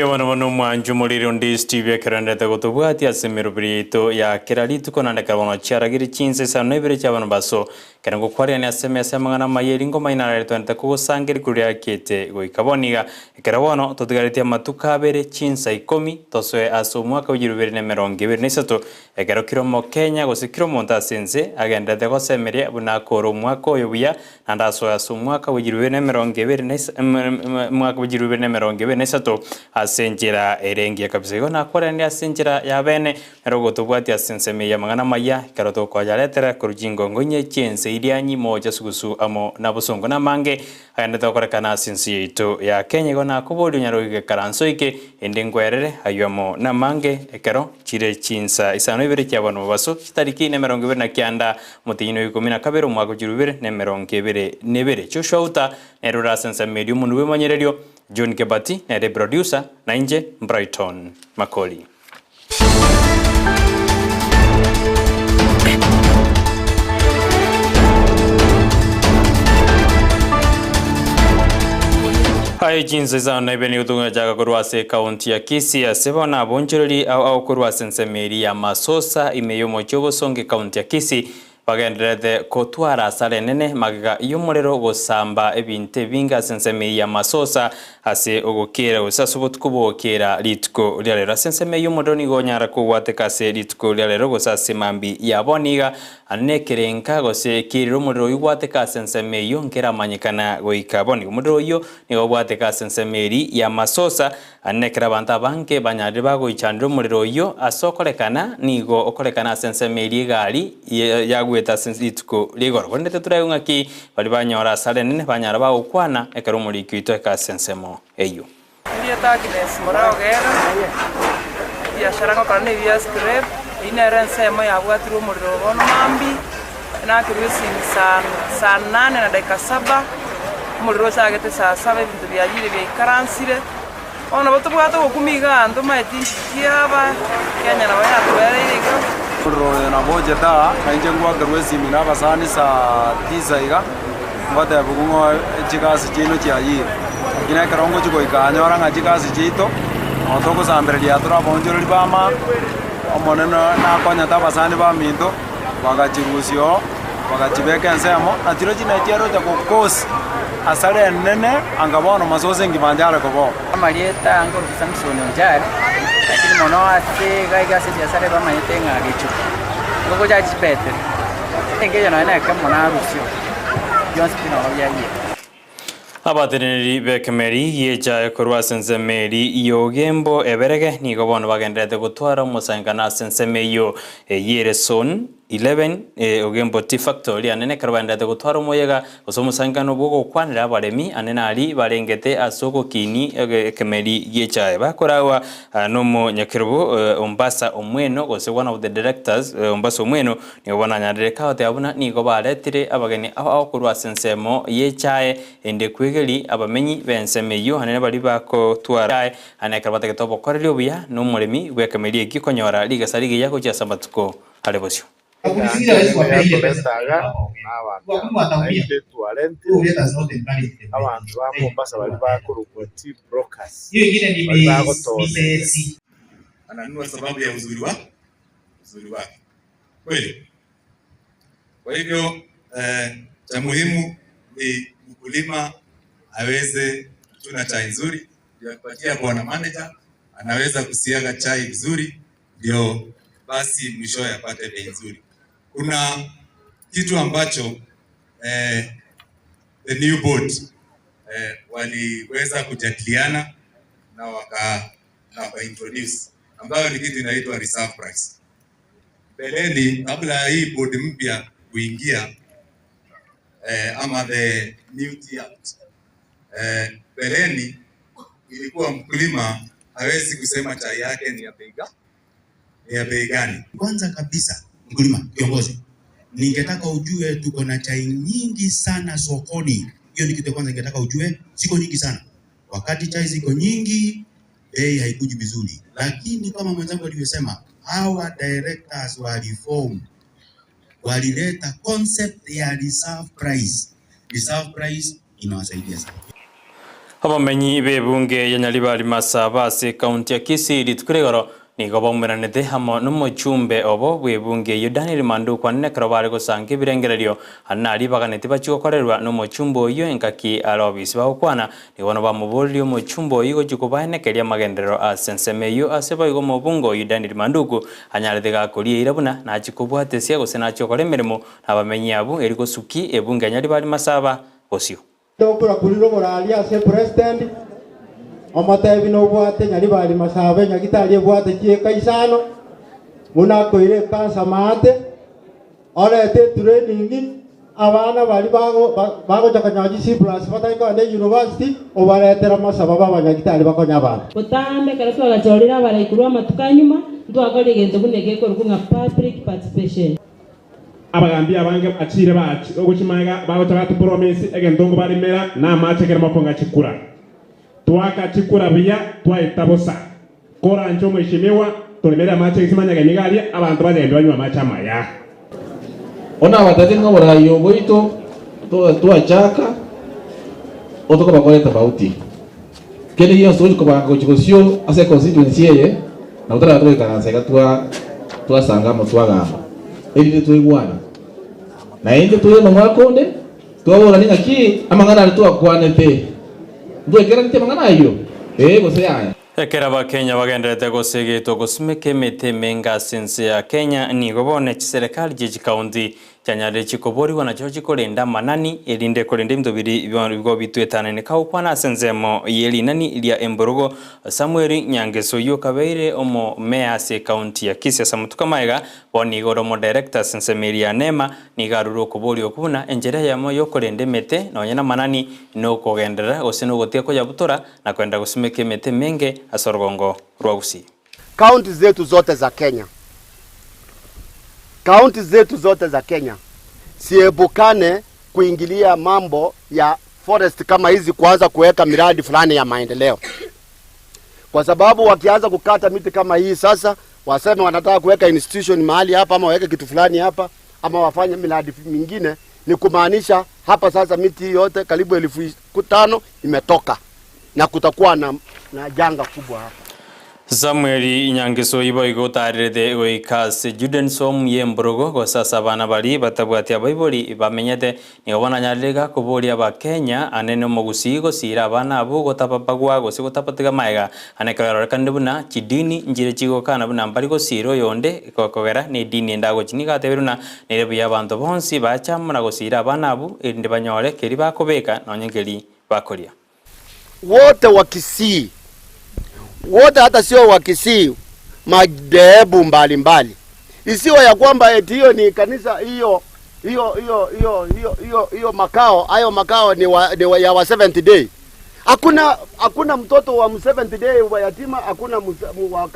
Mbuya mono bono omwancho omoriri onde Steve ekero endete gotobwatia ase emeroberi yaito ya kera rituko naende ekero bono chiaragire chinsa isano na ibere chia bono baso ekero ngokwarerania ase emesa y'amang'ana amaya eri ngoma inarare twendete kogosangeria koria riakete goika bono iga ekero bono totigaretie amatuko abere chinsa ikomi tosoe ase omwaka bwe chirubere na emerongo ebere na isato Ekero kera Omokenya gose kera omonto ase ense agenderete gosemeria buna akore omwaka oyo buya, naende asoe ase omwaka bw'echilifu ibere na emerongo ebere na omwaka bw'echilifu ibere na emerongo ebere na isato ase enchera ere engiya kabisa. Igo nakwarende ase enchera ya bene, nere ogotobwatia ase ensemo eye y'amang'ana amaya, ekero tokoyaretera korwa chingongo inye chi'ense Irianyi, Moocha, Sugusu amo na Bosongo na amange Agenderete gokorekana ase ense yaito ya Kenya igo nakoboria onyare goika ekaranso eke, ende nkwerere ayio amo namange ekero chire chinsa isano ibere chia bono mobaso, chitariki nemerongo ebere na kianda, omotienyi o ikomi na kabere omwaka o chilifu ibere na emerongo ebere na ebere. Joshua Uta nere ore ase ensemo eria omonwe bw'emanyererio, John Kebati nere eproducer, na inche Brighton Makori. Aye chinsa isano na ibere nigo togachaka korwa ase ekaunti ya Kisii ase bono abonchoreri ao ao korwa ase ensemo eria ya Masosa ime y'omochie obosongo ekaunti ya Kisii Bagendererete kotwara asara enene magega y'omorero gosamba ebinto ebinge ase ensemo eyio y'amasosa ase ogokeera gose ase obotuko bw'ogokeera rituko ria rero. Ase ensemo eyio omorero nigo onyara kogwateka ase rituko ria rero gose ase mambia ya bono iga, aande nekerenka gose ekerire omorero oyio gwateka ase ensemo eyio nkeramanyekana goika bono iga. Omorero oyio nigo ogwateka ase ensemo eria y'amasosa Aye nekero abanto abange banyarire bagoichanera omorero oyio ase okorekana, nigo okorekana ase ensemo eria egari yagwete ase rituko ria igoro. Korende titoraigwe ng'aki baria banyora asara enene banyara bagokwana ekero omoriki oito aika ase ensemo eyio. Erieta Agnes Moraa Ogega, ebiashara ngokora na ebia scrap, eyio nere ensemo yabwatirwe omorero bono mambia, nakerwa esimi saa saa nane na dakika saba, omorero ochagete saa saba ebinto biayire biaikaransire. Bono nabo tobwate ogokumia igaa ntomaeti inki kiaba, Kenya nabo yatobereire iga. Omorero oyo nabo ochete aa, na inche ngwakerwa esimi na abasani saa tisa iga, ngotebiwa ng'a chigasi chiaino chiayire. Lakini ekero ngochia goika aa nyora ng'a chigasi chiaito, nabo togosambereria tore abaonchoreri ba ama, Omonene nakonyete abasani baminto, bagachirusia oo. Bagachibeka ensemo, na chirochio naye chiarocha gokosi asare enene anga bono masosa engima anchare koba oo. Amarieta ankorokwa Samson Onchari, lakini mono ase iga iga ase ebiasara bamanyete ng'a gechuku, nigo gocha chibetiri, engencho nonya na ekemo narusio, bionsi pi noro biayire. Abateneneri b'ekemeri gi'echaye korwa ase ensemo eria y'Ogembo eberege nigo bono bagendererete gotwara omosankano ase ensemo eyio eyio ere Zone 11 Ogembo Tea Factory ane nekero bagendererete gotwara omoyega gose omosankano bw'ogokwanera abaremi ane naria barengete ase ogokinia ekemeri gi'echaye bakoragwa nomonyakerobo Ombasa Omweno gose one of the directors Ombasa Omweno Nigo bono anyarire kagoteba buna nigo baretire abageni ao korwa ase ensemo y'echae ende kwegeri abamenyi b'ensemo eyio anene baria bakotwara echae, ane ekero batagete obokoreri obuya na omoremi bw'ekemeri ekio konyora rigesa rigiya gochia ase amatuko are bosio. Egeanto egenene yatoreta iga na abanto aba, naende twarentire abanto ba Mombasa baria bakorokwa tea brokers, baria bagotooneria. Ananunua sababu ya uzuri wa uzuri wake. Kweli? Kwa hivyo eh, cha muhimu ni mkulima aweze kuchuna chai nzuri, ndio akipatia bwana manager anaweza kusiaga chai vizuri, ndio basi mwishowe apate bei nzuri. Kuna kitu ambacho eh, the new board eh, waliweza kujadiliana na waka, na waka introduce ambayo ni kitu inaitwa reserve price. Mbeleni kabla ya hii board mpya kuingia eh, ama the new Tea Act eh, mbeleni ilikuwa mkulima hawezi kusema chai yake ni ya bei gani, ni ya bei gani. Kwanza kabisa, mkulima kiongozi, ningetaka ujue tuko na chai nyingi sana sokoni. Hiyo ni kitu ya kwanza ningetaka ujue, ziko nyingi sana. Wakati chai ziko nyingi, bei haikuji vizuri, lakini kama mwenzangu alivyosema, hawa directors wa reform walileta concept ya reserve price. Reserve price inawasaidia sana. Abamenyi b'ebunge ya Nyaribari Masaba ase ekaunti ya Kisii rituko ria igoro nigo baumeranete amo nomochumbe obo bw'ebunge eyio Daniel Manduku anene ekero bare gosanga ebirengererio ande naria baganeti bachie gokorerwa nomochumbe oyio engaki are obisi bagokwana nigo bono bamoboririe omochumbe oyio gochia kobaenekeria amagenderero ase ensemo eyio ase boigo omobunge oyio Daniel Manduku anyarete gakoria eira buna nachie kobwatesia gose nachie gokora emeremo nabamenyi abwo eri gosuki ebunge ya Nyaribari Masaba bosio. Tokura kurira oboraria ase president, omotebi nobwate Nyaribari Masaba enyagitari ebwate chieka isano, buna akoira ekansa maate, orete etraining abana baria bagocha konyora chi C plus batari kogenda euniversity obaretera amasabo ba abanyagitari bakonye abanto. Botambe ekero twagachorire abarai korwa amatuko a nyuma, ntwakora egento buna egekorokwa ng'a public participation. Abagambi abange bachiire gochia magega bagocha batopromisi egento nkobaremera na amache ekero mokong'a chikura. Twaka chikura buya twaeta bosa. Koranche omweshimiwa toremere amache egesima nyageniga aria abanto bagende banywe amache amaya. Bono abatebi ng'a oboraai obo bwaito twachaka otokobakora etofauti. Kende gionsi togochia kobanga gochia bosio ase econstituency eye, nabo torabe togoikaransa iga twasanga amo twagamba, erinde toigwane. Naende toirane omwaka onde, twaboranie ng'aki amang'ana aria twakwanete, ntwaikeranetie amang'ana ayio? Ee gose yaya. Ekero Abakenya bagendererete gosegetwa gosimeka emete emenge ase ense ya Kenya, nigo bono chiserekari chie chikaunti chianyarire chikoborigwa nachio chikorenda amanani erinde korenda ebinto biria bigo bitwetanane. Kagokwana ase ensemo ye rinani ria Emburugo, Samuel Nyangeso oyio okabeire omomeya ase ekaunti ya Kisii ase amatuko amaega, bono nigo ore omodirector ase ensemo eria ya Nema, Nigo arure okoboria okwo buna enchera eyemo y'okorenda emete nonya namanani nokogenderera gose nogotiga koyabutora na koenda gosimeka emete emenge ase orogongo rwa Gusii. Kaunti zetu zote za Kenya, kaunti zetu zote za Kenya siepukane kuingilia mambo ya forest kama hizi, kuanza kuweka miradi fulani ya maendeleo, kwa sababu wakianza kukata miti kama hii sasa, waseme wanataka kuweka institution mahali hapa ama waweke kitu fulani hapa ama wafanye miradi mingine, ni kumaanisha hapa sasa miti yote karibu 5,000 imetoka na kutakuwa na janga kubwa hapa. Samuel Nyangeso ibo igo otarerete goika ase Judens Home y'Emborogo gose ase abana baria batabwati abaibori bamenyete. Nigo bono anyarire iga koboria Abakenya anene omogusii gosiira abana abwo gotababagwa gose gotabatiga magega ane ekero yarorekanire buna chidini nchire chigokana buna mbari gosiira oyonde gokogera nedini ende agochia. Nigo atebire buna nere buya abanto bonsi bache amo na gosiira abana abwo erinde banyore keri bakobeka nonye nkeri bakoria. Wote wa Kisii, wote hata sio wa Kisii, madhehebu mbalimbali, isiwe ya kwamba eti hiyo ni kanisa hiyo hiyo hiyo hiyo hiyo hiyo hiyo makao hayo makao ni wa, ya wa Seventh Day. Hakuna mtoto wa Seventh Day wa yatima, hakuna wa